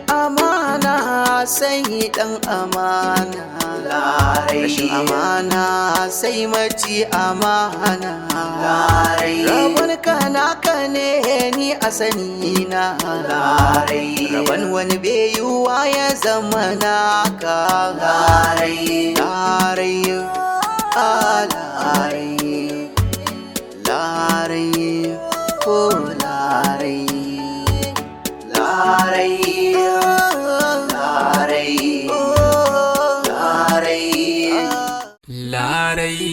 Amana sai dan amana. Rashin amana sai maci amana. Rabon ka naka ne, ni a sani na. Rabon wani bai yiwuwa ya zama naka. Larai, larai, ah, larai, larai, oh larai, larai, larai, larai. Larai,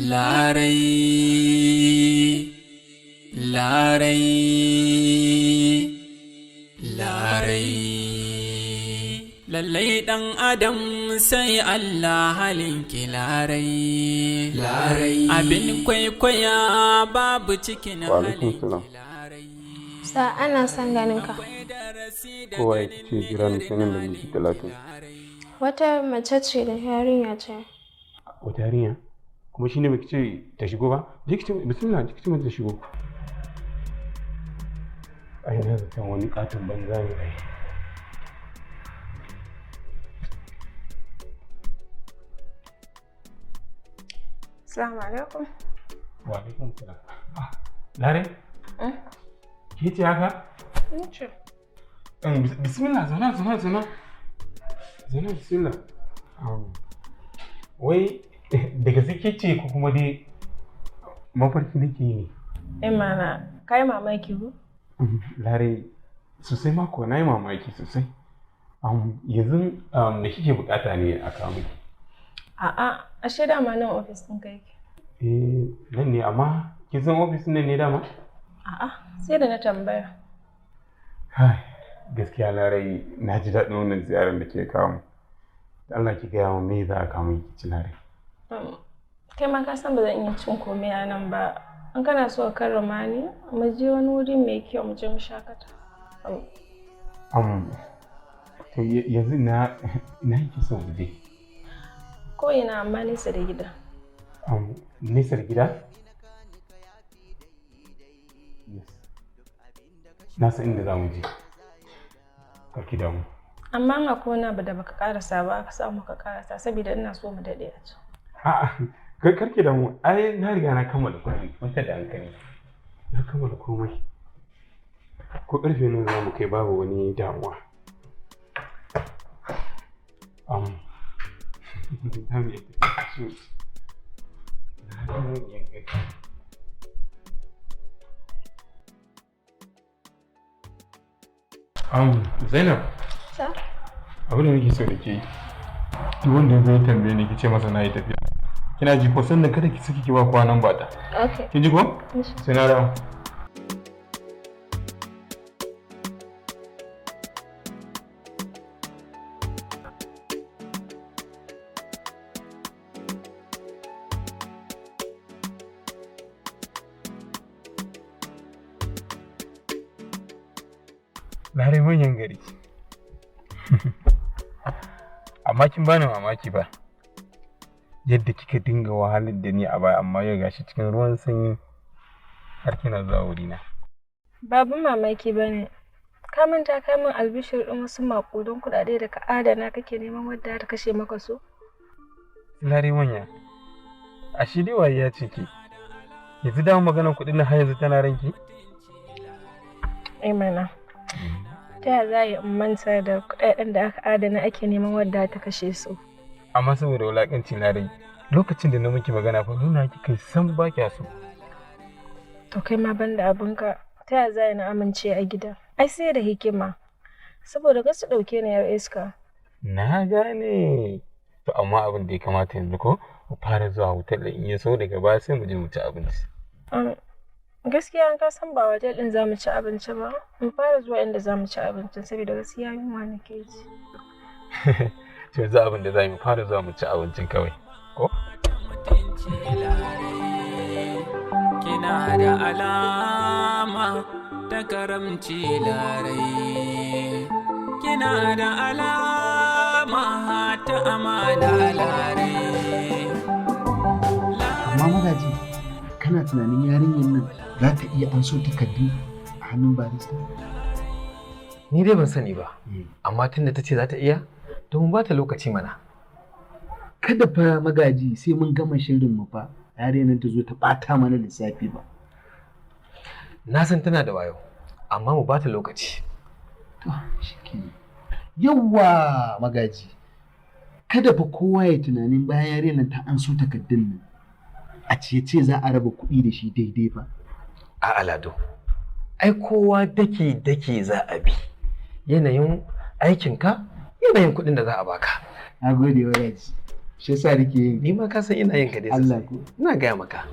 Larai, Larai, Larai. Lallai ɗan Adam sai Allah, halinki Larai, Larai. Abin kwaikwaya babu cikin Wa alaikum halinki salam. Larai. Sa ana son ganin ka. Kowa ya ce jira ni sai nan da minti 30. Wata mace ce da yarinya ce. Wata yarinya? Kuma shine baki ce ta shigo ba? Je ki ce bismillah, je ki ce mata ta shigo. Ai na zaton wani katon banza ne ai. Assalamu alaikum. Wa alaikum salam. Ah, Lare? Ke ce haka? Ni ce. Bismillah, zauna, zauna, zauna. Zauna, bismillah. Wai da gaske ke ce ko kuma dai mafarki nake yi ne? Eh mana, kai mamaki ko? Lare, sosai ma kuwa na yi mamaki sosai. Yanzu da kike bukata ne a kawo miki? A'a, ashe dama nan ofis ɗin ka yake. Eh, nan ne, amma kin san ofis nan ne dama? A'a, sai da na tambaya. Hai, gaskiya Larai, na ji daɗin wannan ziyarar da ke kawo mu. Da Allah ki gaya min me za a kawo miki ci, Larai. Kai ma ka san ba zan iya cin komai a nan ba. In kana so ka karrama ni, mu je wani wuri mai kyau mu je mu shakata. To yanzu ina yake son mu je? Ko ina, amma nesa da gida. Nesa da gida? Yes. Na san inda za mu je. Kar ki damu. Amma in akwai wani abu da baka karasa ba, aka samu ka karasa, saboda ina so mu daɗe a can. A'a, kar ki damu. Ai na riga na kammala komai. Kwantar da hankali. Na kammala komai. Ko ƙarfe nawa za mu kai, babu wani damuwa. Za mu iya tafiya. Na iya gani. Zainab, Sa? abin da nake so da ke, duk wanda ya zo ya tambaye ni, ki ce masa na yi tafiya. Kina ji ko? Sannan kada ki saki ki ba kowa nan ba ta. Okay. Kin ji ko? Sai na dawo. Larai, manyan gari. Amma kin bani mamaki ba. Yadda kika dinga wahalar da ni a baya, amma yau gashi cikin ruwan sanyi har kina zuwa wurina. Babun mamaki ba ne. Ka manta ka min albishir ɗin wasu maƙudan kuɗaɗe da ka adana kake neman wadda ta kashe maka su? Larai manya. A shi dai waye ya ce ki. Yanzu dama maganar kuɗin nan har yanzu tana ranki? Eh mana. Ta yaya za a yi in manta da kuɗaɗen da aka adana ake neman wadda ta kashe su? Amma saboda wulaƙanci, Larai, lokacin da na miki magana fa nuna kika san ba kya so. To kai ma banda abinka, ta yaya za a yi na amince a gida? Ai sai da hikima. Saboda kar su ɗauke ni 'yar iska. Na gane. To amma abin da ya kamata yanzu ko mu fara zuwa hotel ɗin, in ya so daga baya sai mu je mu ci abinci. Gaskiya ka san ba hotel ɗin za mu ci abinci ba. Mu fara zuwa inda za mu ci abincin, saboda gaskiya yunwa nake ji. To yanzu abin da za mu fara zuwa mu ci abincin kawai. Ko? Kina da alama ta karamci Larai, kina da alama ta amana, Larai. Amma Magaji, kana tunanin yarinyar nan za ta iya an so takardu a hannun barista? Ni dai ban sani ba, amma tunda ta ce za ta iya, to mun ba ta lokaci mana. Kada fa Magaji sai mun gama shirin mu fa yare nan ta zo ta ɓata mana lissafi ba. Na san tana da wayo, amma mu ba ta lokaci. To, shikenan. Yawwa Magaji. Kada fa kowa ya tunanin bayan yare nan ta an so takardun nan. A ce ce za a raba kuɗi da shi daidai fa. A'a Lado, ai kowa daki-daki za a bi. Yanayin aikinka, yanayin kuɗin da za a baka. Na gode Magaji. Shi yasa nake yin. Ni ma ka san ina yin ka dai Allah sosai. ko. Ina gaya maka.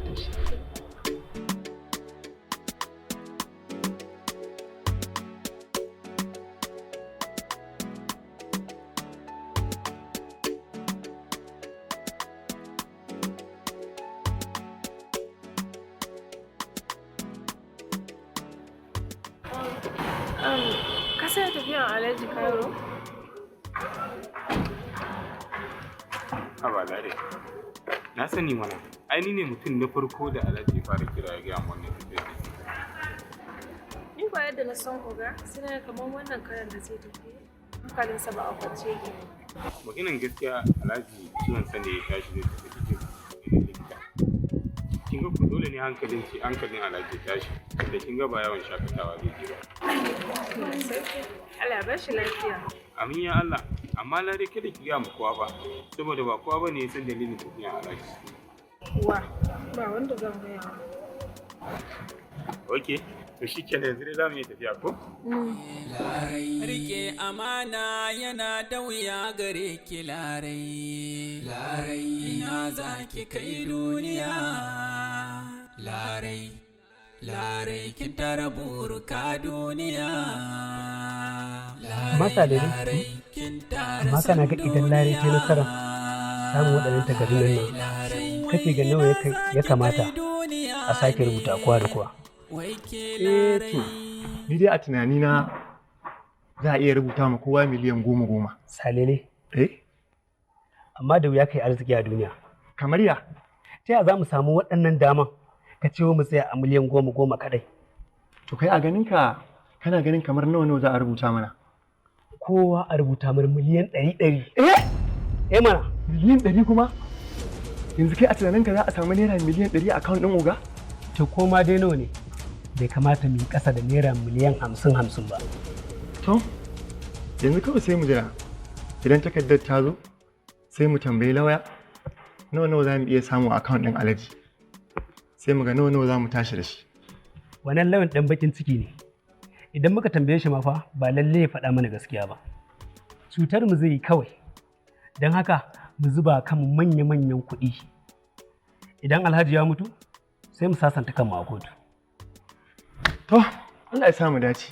Ka sai tafiyan Alhaji Cairo? Haba Lare. Na sani mana. Ai ni ne mutum na farko da Alhaji ya fara kira ya gaya min wannan tafiyar da zai. Ni ba yadda na san oga, sai na ga kamar wannan karan da zai tafi. Hankalinsa ba a kwance yake. Maganan gaskiya Alhaji ciwon sa ne ya tashi zai tafi cikin likita. Kin ga ko dole ne hankalin ki hankalin Alhaji ya tashi. Da kin ga ba yawan shakatawa zai je ba. Allah ya bar shi lafiya. Amin ya Allah. Amma Lare kada ki gaya ma kowa ba. Saboda ba kowa bane ya san dalilin tafiyan Alhaji. Wa, ba wanda zan gaya wa. Okay. To shikenan yanzu dai za mu iya tafiya ko? Rike amana yana da wuya gare ki Larai. Larai ina za ki kai duniya. Larai, Larai kin tara burka duniya. Amma Salele, Larai kin tara amma kana ga idan Lare ta yi nasara samun waɗannan takardun nan kake ga nawa ya kamata a sake rubuta kowa da kowa. Eh to, ni dai a tunanina za a iya rubuta ma kowa 10,000,000 goma. Salele, Eh, amma da wuya kai arziki a duniya. Kamar ya? Ta yaya za mu samu waɗannan daman ka ce mu tsaya a 10,000,000 goma kaɗai? To kai a ganinka kana ganin kamar nawa nawa za a rubuta mana? Kowa a rubuta mana 100,000,000. Eh? Eh mana. 100,000,000 kuma? Yanzu kai a tunaninka za a samu naira 100,000,000 a akawun ɗin oga? To koma dai nawa ne? Bai kamata mu yi ƙasa da naira 50,000,000 ba. To, yanzu kawai sai mu jira. Idan takardar ta zo, sai mu tambayi lauya nawa nawa za mu iya samu a akawun ɗin Alhaji. Sai mu ga nawa nawa za mu tashi da shi. Wannan lawan ɗan bakin ciki ne. Idan muka tambaye shi ma fa ba lalle ya faɗa mana gaskiya ba. Cutar mu zai yi kawai. Don haka mu zuba kan manya-manyan kuɗi. Idan Alhaji ya mutu, sai mu sasanta kanmu a kotu. To, Allah ya sa mu dace.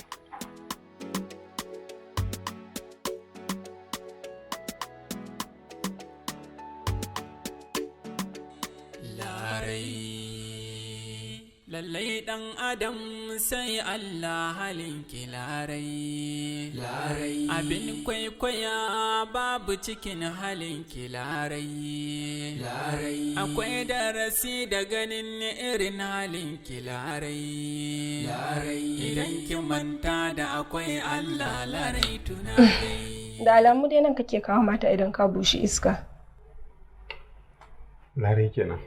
Larai, lallai ɗan adam sai Allah halin ki Larai. Larai, abin kwaikwaya babu cikin halin ki Larai. Larai, akwai darasi da ganin irin halin ki Larai. Larai, idan ki manta da akwai Allah Larai tunai. Da alamu dai nan kake kawo mata idan ka bushe iska. Lare kenan.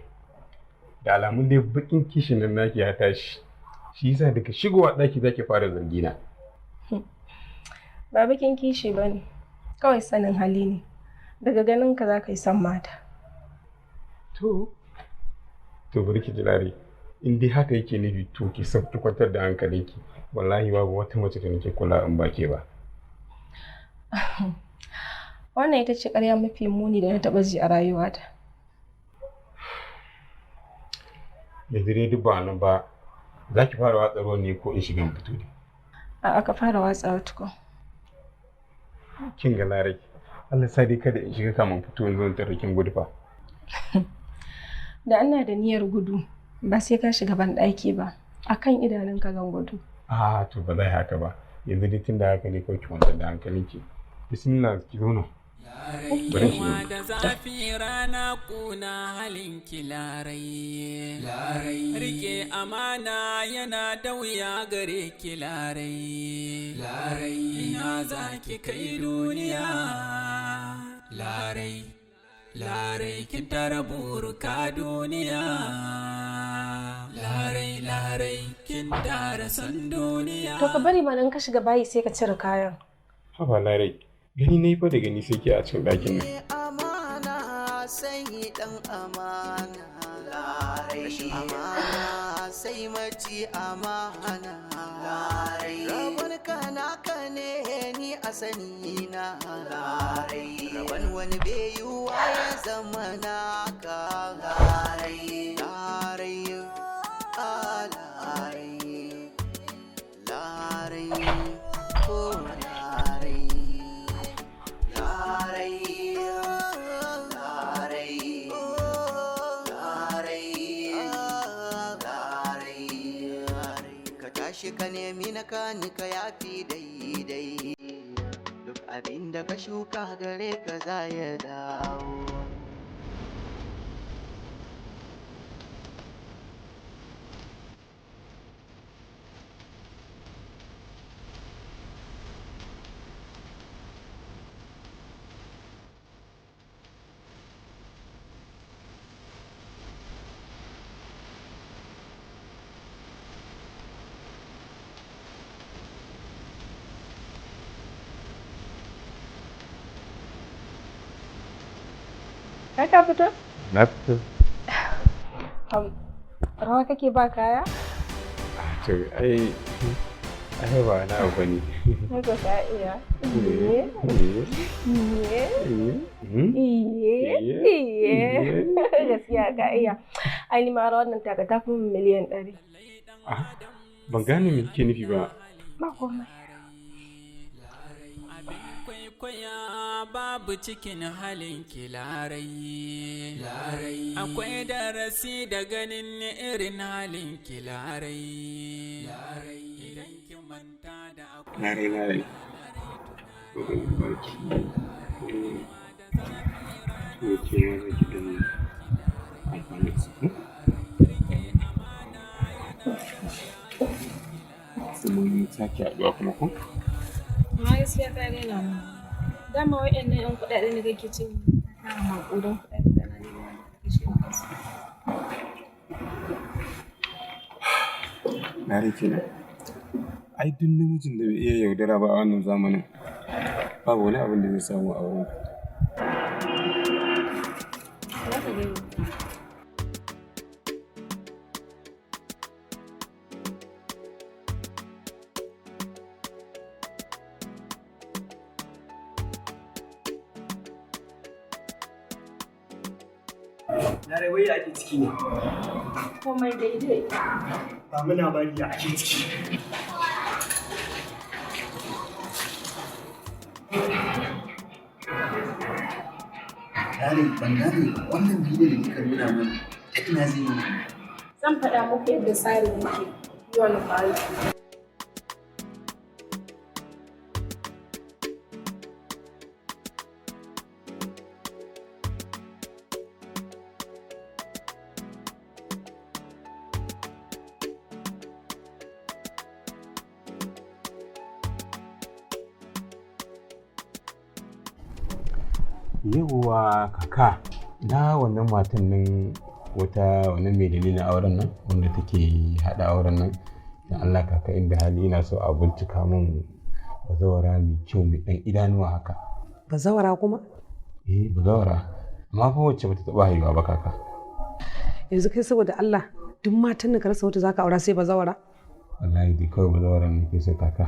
Da alamun dai bakin kishin nan naki ya tashi. Shi yasa daga shigowa ɗaki zaki fara zargi na. Ba bakin kishi ba ne, kawai sanin hali ne. Daga ganin ka za ka yi son mata. To, to bari ki ji Lare. In dai haka yake nufi to ki sauki kwantar da hankalinki. Wallahi babu wata mace da nake kula in ba ke ba. Wannan ita ce ƙarya mafi muni da na taɓa ji a rayuwata. Yanzu dai duk ba nan ba za ki fara watsa ruwan ne ko in shiga in fito ne. A'a ka fara watsawa tukun. Kin ga Lare. Allah sa dai kada in shiga kamun fito in zo in tarar kin gudu fa. Da ana da niyyar gudu, ba sai ka shiga banɗaki ba. A kan idanunka zan gudu. Ah to ba zai haka ba. Yanzu dai tunda haka ne kawai ki kwantar da hankalinki. Bismillah ki zauna. Bari shi. Da zafi rana kuna halin kilarai. Larai. Rike amana yana da wuya gare ki larai. Larai. Ina za ki kai duniya. Larai. Larai kin tara burka duniya. Larai larai kin tara san duniya. To ka bari mana in ka shiga bayi sai ka cire kayan. Haba Larai, gani na yi fa da gani sai ke a cikin ɗakin nan. Amana sai dan amana, rashin amana sai maci amana. Rabon ka naka ne ni a sani na, rabon wani bai yiwuwa ya zama naka. Larai, larai, ah, larai, larai, oh larai. Larai, larai, larai, larai. Ka tashi ka nemi na kani ka yafi daidai. Duk abin da ka shuka gare ka za ya dawo. Kai ka fito? Na fito. Rawa kake ba kaya? To ai ba wani abu bane. Haka ka iya. Iye. Iye. Iye. Iye. Gaskiya ka iya. Ai ni ma rawar nan taka ta fi min 100 miliyan. Ban gane me kike nufi ba. Ba komai. Kwaikwaya babu cikin halin kilarai. Larai. Akwai darasi da ganin irin halin kilarai. Larai. Idan ki manta da akwai Larai larai. Bari barki. To ke ma za ki dan amfani da su ko? Sai mun sake haɗuwa kuma ko? Amma gaskiya ka daina mu. Dama wa'annan 'yan kuɗaɗen da kake cin ka tara maƙudan kuɗaɗe kana neman wanda ka kashe maka su. Larai kenan. Ai duk namijin da bai iya yaudara ba a wannan zamanin babu wani abin da zai samu a wurin. Za ka gani. Larai, wai ake ciki ne? Komai daidai. Ba mu labari ya ake ciki. Larai, ban gane wannan bidiyon da kika nuna mana ta ina zai mana. Zan faɗa muku yadda tsarin yake. Yawan faru. Yawwa kaka, na wannan matan nan, wata wannan mai dalilin auren nan wanda take haɗa auren nan, da Allah kaka, inda hali ina so a bincika min bazawara mai kyau mai ɗan idanuwa haka. Bazawara kuma? Eh, bazawara. Amma fa wacce bata taɓa haihuwa ba, kaka. Yanzu kai saboda Allah duk matan da ka rasa wata zaka aura sai bazawara? Wallahi dai kawai bazawara nake so, kaka.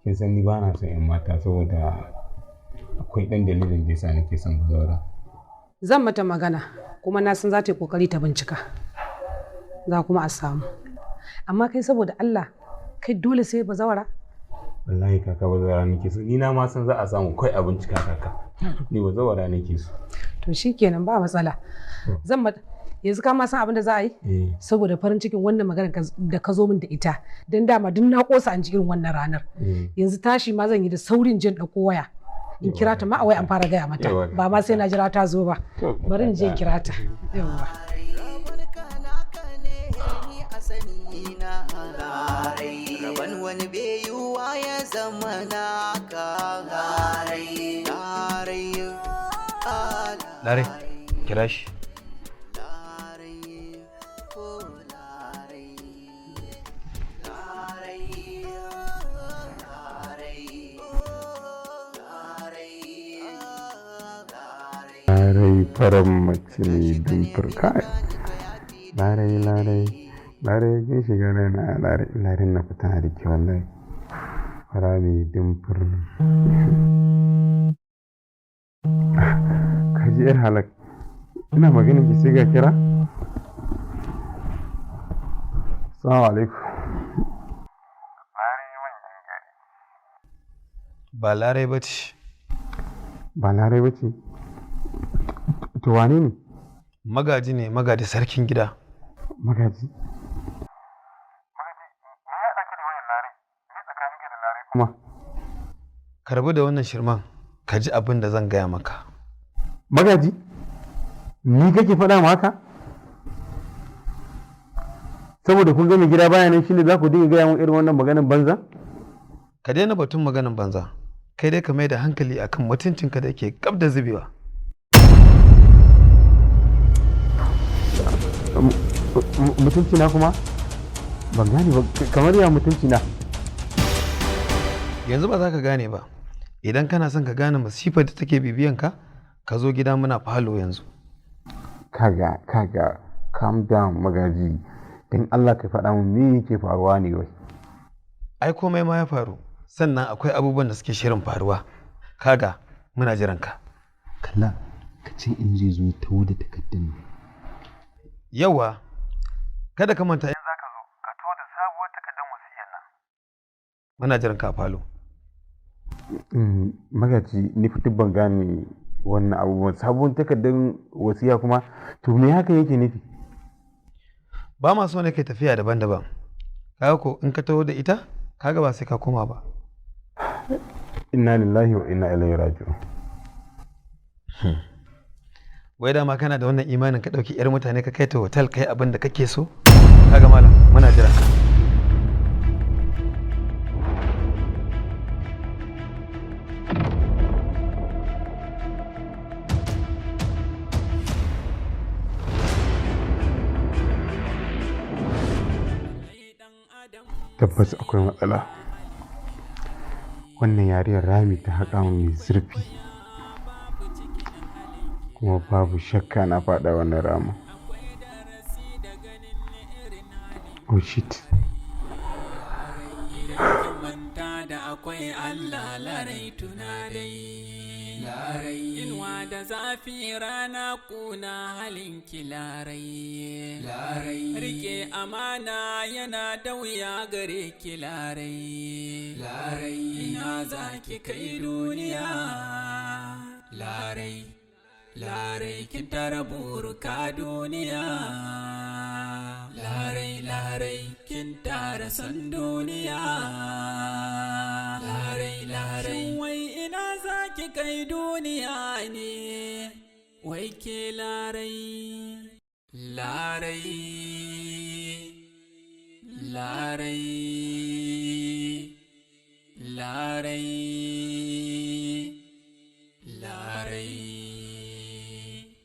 Kin san ni ba na son 'yan mata saboda akwai ɗan dalilin da yasa nake son bazawara. Zan mata magana kuma na san za ta yi kokari ta bincika. Za kuma a samu. Amma kai saboda Allah kai dole sai bazawara? Wallahi kaka, bazawara nake so. Ni na ma san za a samu, kai a bincika kaka. Ni bazawara nake so. To shikenan, ba matsala. Zan mata. Yanzu ka ma san abin da za a yi? Eh. Saboda farin cikin wannan maganar da ka zo min da ita. Don dama duk na kosa an ji irin wannan ranar. Eh. Yanzu tashi ma zan yi da saurin jin ɗauko waya. In kira ta ma a wai an fara gaya mata. Yawwa. Ba ma sai na jira ta zo ba. To, Bari in je in kira ta. Yawwa. Rabon wani bai yiwuwa ya zama naka. Larai, larai, Lare, kira shi. larai, oh larai, larai, larai, larai. Larai farar mace mai dimfur kai. Larai, larai, larai kin shiga raina, larai, larai na fita da ke wallahi. Fara mai dimfur. Ka ji yar halak. Ina magana ki sai ga kira? Assalamu alaikum. Ba Larai ba ce. Ba Larai ba ce. To wane ne? Magaji ne, magaji sarkin gida. Magaji. Kuma. Ka rabu da wannan shirman, ka ji abin da zan gaya maka. Magaji? Ni kake faɗa ma haka? Saboda kun ga mai gida baya nan shine za ku dinga gaya mun irin wannan maganar banza? Ka daina batun maganan banza. Kai dai ka mai da hankali akan mutuncinka da ke gab da zubewa. Mutunci na kuma? Ban gane ba, kamar ya mutunci na. Yanzu ba za ka gane ba. Idan kana son ka gane masifar da take bibiyan ka, ka zo gida muna falo yanzu. Kaga, kaga, calm down, Magaji. Dan Allah ka faɗa mun me yake faruwa ne wai. Ai komai ma ya faru, sannan akwai abubuwan da suke shirin faruwa. Kaga, muna jiran ka. Kalla, ka ce in zai zo taho da takardun nan. Yawwa, kada ka manta in za ka zo, ka taho da sabuwar takardar wasiyyar nan. Muna jiran ka a falo. Magaji, ni fa duk ban gane wannan abubuwan. Sabon takardar wasiya kuma, to me haka yake nufi? Ba ma so ne kai tafiya daban-daban. Kaga ko in ka taho da ita, kaga ba sai ka koma ba. Inna lillahi wa inna ilaihi raji'un. Wai dama kana da wannan imanin ka ɗauki 'yar mutane ka kai ta hotel kai abin da kake so? Kaga malam, muna jiran ka. Tabbas akwai matsala. Wannan yariyar rami ta haƙa min mai zurfi. Kuma babu shakka na faɗa wannan ramin. Oh shit. Manta da akwai Allah, larai, tuna dai. Larai, inuwa da zafi, rana kuna halinki larai. Larai, rike amana yana da wuya gare ki larai. Larai, ina za ki kai duniya? Larai, larai, kin tara burka duniya. Larai, larai, kin tara san duniya. Larai, larai, wai ina za ki kai duniya ne wai ke larai? Larai, larai, larai, larai.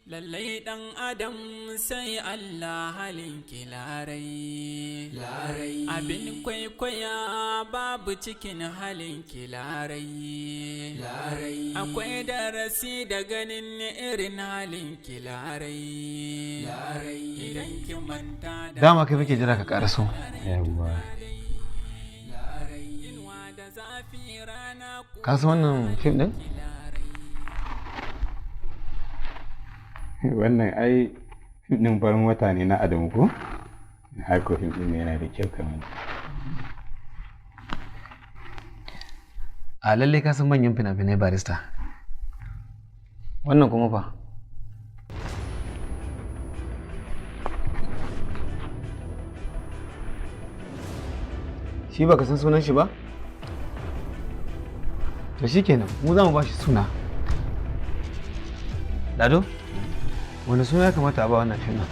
Lallai dan adam sai Allah, halin larai. Larai, abin kwaikwaya babu cikin halin larai. Larai, akwai darasi da ganin irin halin larai. Larai, idan ki manta da Dama kai muke jira ka karaso. Yawwa. Ka san wannan fim din? Wannan ai fim ɗin Farin Wata ne na Adamu ko? Ai ko fim ɗin yana da kyau kamar. A lalle ka san manyan fina-finai, barista. Wannan kuma fa? Shi baka san sunan shi ba? To shikenan, mu za mu ba shi suna. Lado, wani suna ya kamata a ba wannan fim ɗin?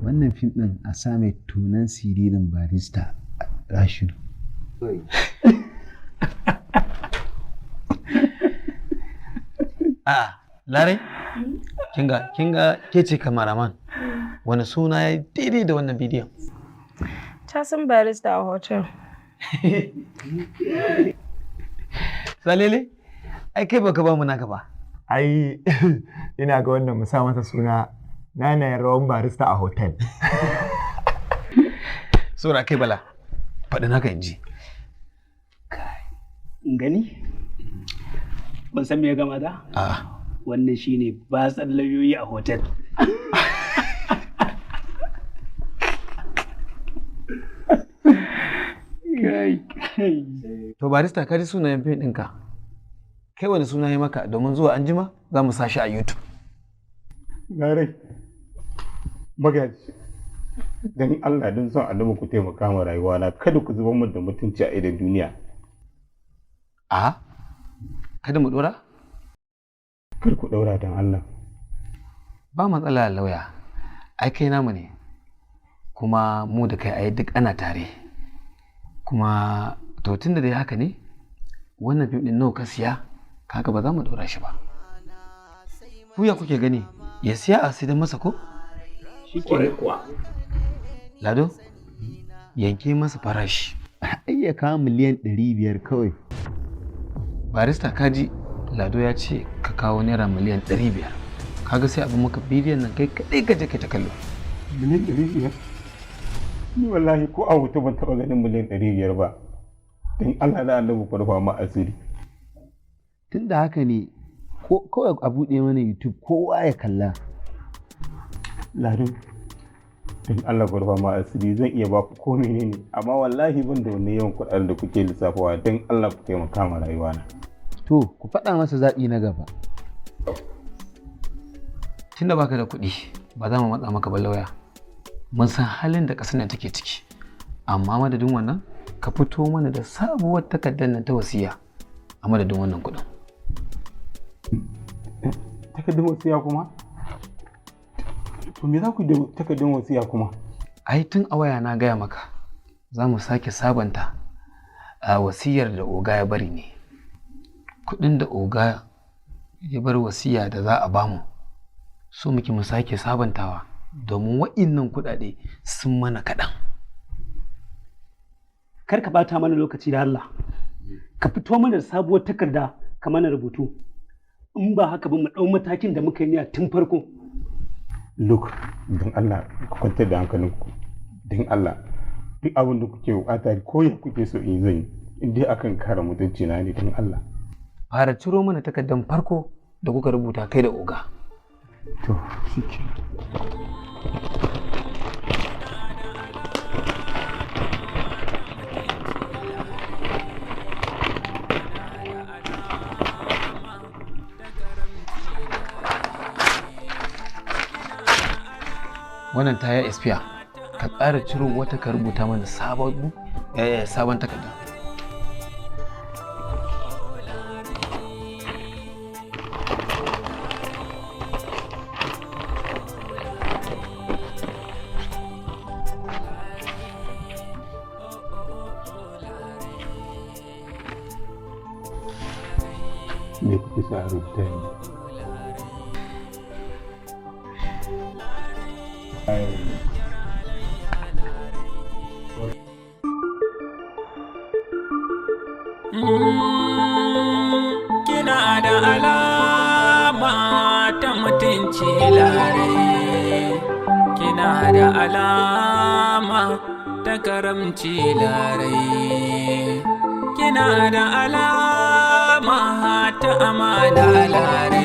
Wannan fim ɗin a sa mai tonan siririn Barista Rashidu. A'a, Larai, kinga ke ce kamaraman. Wani suna ya daidai da wannan bidiyon? Ta san Barista a hotel. Salele, ai kai baka ba mu naka ba. Ai, ina ga wannan mu sa masa suna Nanayen Rawan Barista a Hotel. Saura kai Bala, faɗi naka in ji. Gani? Ban san me ya gama da? A'a. Wannan shine batsan lauyoyi a hotel. Kai, kai. To barista, ka ji sunayen fim ɗinka. Kai wani suna ya maka? Domin zuwa anjima za mu sa shi a YouTube. Larai, Magaji, don Allah, don son Annabi, ku taimaka ma rayuwana, kada ku zubar min da mutunci a idon duniya. A? Kada mu ɗora? Kar ku ɗaura, don Allah. Ba matsala lauya, ai kai namu ne. Kuma mu da kai ai duk ana tare. Kuma to tun da dai haka ne, wannan fim ɗin nawa ka siya, kaga ba za mu ɗora shi ba. Ku ya kuke gani? Ya siya a sai masa ko? Shi kuwa. Lado, yanke masa farashi. Ai ya kawo miliyan 500 kawai. Barista, kaji Lado ya ce ka kawo naira miliyan 500. Kaga sai abin maka bidiyon nan kai kaɗai ka je kai ta kallo. Miliyan 500? Ni wallahi ko a hoto ban taɓa ganin miliyan 500 ba. Don Allah da Annabi ku rufa ma asiri. Tun da haka ne, ko kawai a buɗe mana YouTube kowa ya kalla. Lado, don Allah ku rufa ma asiri, zan iya ba ku ko menene, amma wallahi ban da wani yawan kuɗaɗen da kuke lissafawa. Don Allah ku taimaka ma rayuwana. To, ku faɗa masa zaɓi na gaba. Tunda baka da kuɗi, ba za mu matsa maka ba lauya. Mun san halin da ƙasar nan take ciki. Amma madadin wannan, ka fito mana da sabuwar takardar nan ta wasiya a madadin wannan kuɗin. Takardar wasiya kuma? To me za ku yi da takardar wasiya kuma? Ai tun a waya na gaya maka, za mu sake sabanta a wasiyar da oga ya bari ne. Kuɗin da oga ya bar wasiya da za a bamu, so muke mu sake sabantawa domin wa'innan kuɗaɗe sun mana kaɗan. Kar ka bata mana lokaci da Allah. Ka fito mana da sabuwar takarda ka mana rubutu. In ba haka ba mu ɗau matakin da muka yi niyya tun farko. Look, don Allah ku kwantar da hankalinku. Don Allah, duk abin da kuke bukata ko ya kuke so in zan yi, in dai akan kare mutunci na ne, don Allah. Fara ciro mana takardar farko da kuka rubuta kai da oga. To, shike. Wannan ta ya expire. Ka ƙara ciro wata ka rubuta mana sabon takarda. Me kuke so a rubuta yanzu? Ai. Kina da alama ta mutunci Lare, kina da alama ta karamci Lare, kina da alama ta amana Lare.